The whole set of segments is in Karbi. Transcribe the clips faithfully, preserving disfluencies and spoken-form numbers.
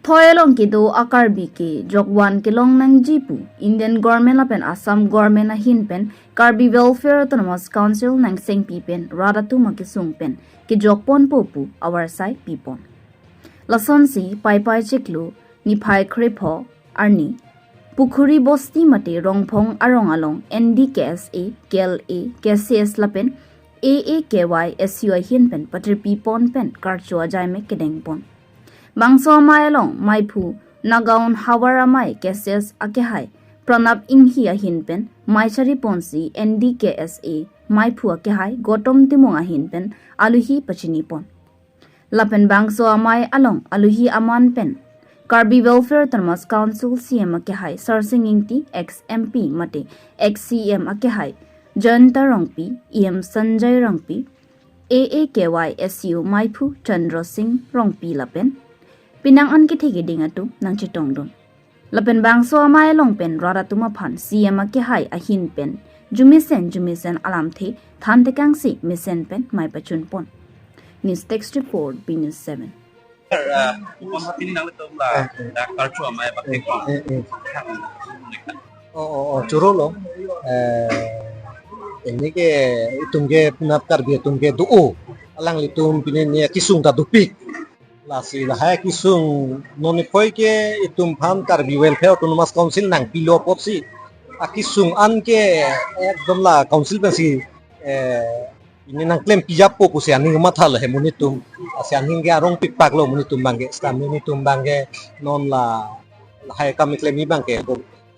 Thoi along kedo a-Karbi ke jokvan kelong nangji pu Indian Government lapen Assam Government ahin pen Karbi Welfare Autonomous Council nangsengpi pen rat atum akesung pen kejokponpo pu avarsai pipon. Lasonsi Paipai chiklo niphai krepho arni Pukhuri Bosti mate Rongphong arong along N D K S A, K L A, K C S lapen A A K Y S U ahin pen patirpipon pen karcho ajai me kedengpon. Bangso amei along meiphu Nagaon Havar amei K C S akehai Pranab Inghi ahin pen mei chariponsi N D K S A meiphu akehai Gautam Timung ahin pen aluhi pachinipon. Lapen bangso amei along aluhi aman pen Karbi Welfare Autonomous Council C M akehai Sarsing Ingti, ex M P mate ex C M akehai Jayanta Rongpi, E M Sanjay Rongpi, A A K Y S U meiphu Chandra Singh Rongpi lapen penang an kethe keding atum nangchetongdun. Lapen bangso amei along pen rat atum aphan C M akehai ahin pen jumesen jumesen alamthe thantekangsi mesen pen mei pachunpon. News Desk Report, B News seven. Ah, upon hapini nanglitum la, eh, eh, dak karcho amei bak eh, kekong. Eh, eh. Oh, oh, oh, choro lo. Eh, ini ke itum ke penap Karbi atum ke do-o. Alanglitum pini ne kesung ta dopik. Lasi lahai kesung non niphai ke itum aphan Karbi Welfare Autonomous Council nangpilo apotsi akesung an ke ekdom la council pensi, eh, ini nangklempijapo pusi aning mathalo he monit atum. Lasi aning ke arong pikpaklo monit atum abangke. Seta monit atum abangke non la lahai kam keklem abangke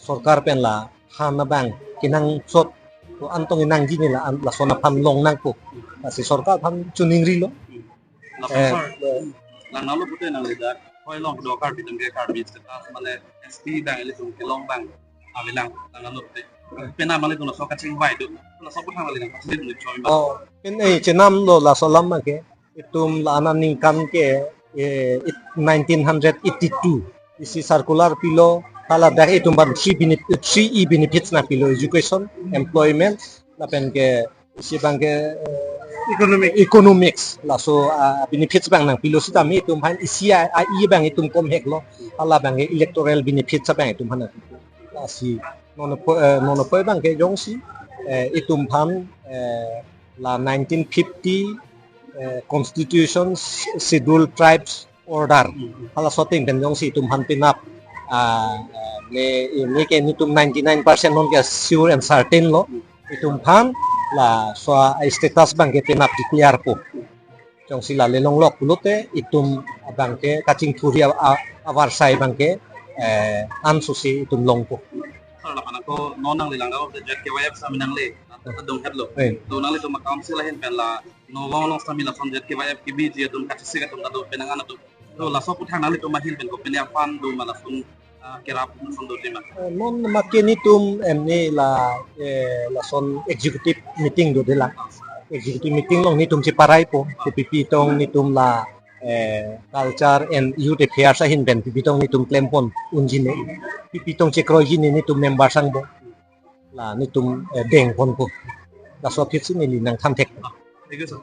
sorkar pen la han abang kenangsot to an tong nangji ne la an lason aphan long nangpo. Lasi sorkar aphan chuningrilo. Lapen eh, sir, eh, lang nalo pute nangli dak. Hoi long do Karbi atum ke Karbi status mane S T abang ilitum kelong abang. Avelang lang nalo pute. Penap mane atum laso kachingvai do. Laso aputhak nangli nangpachini dun choi ba. Oh, pen eh chenamlo laso alam ke. Itum la-an aningkan ke eh, it-, nineteen eighty-two. Isi circular pilo, hala dak itum aphan three benef-, three E benefits nangpilo, education, employment, lapen ke isi abangke eh, economic, economics, laso ah, benefits abang nangpilo sitame itum aphan isi a, a-e abang itum komheklo, hala abangke electoral benefits abang itum aphan nangpilo. Lasi non po, eh, non po abangke jongsi eh, itum aphan eh, la nineteen fifty eh, Constitution Schedule Tribes Order. Hala aso ateng pen jongsi itum aphan penap ah, eh, ne, ne ke netum ninety-nine percent non ke sure and certain lo. Itum aphan laso a-status abangke penap declare po. Jongsi la le longlok pulote itum abangke kachingthurji a, a, avarsai abangke eh, ansosi itum longpo. Sir, lapen ako non nangli lang ako Z K Y F sami nangli. Eh. Adung hetlo. Eh. To nanglitum a-council ahin pen la Nagaon along sami lason Z K Y F kebiji atum kachesik atum ta do penang an atum. To laso aputhak nanglitum ahin pen kopine aphan do ma lason ah, kerap lason do tima. Eh, non make netum emni la eh, lason executive meeting do dela. Executive meeting along netum cheparaipo. Kopipi tong netum la eh, Culture and Youth Affairs ahin pen pipi tong netum klempon unji ne. Pipi tong chekroiji ne netum member sangbo. La netum eh, dengponpo. Laso aphitsi neli nangthanthek. Thank you, sir.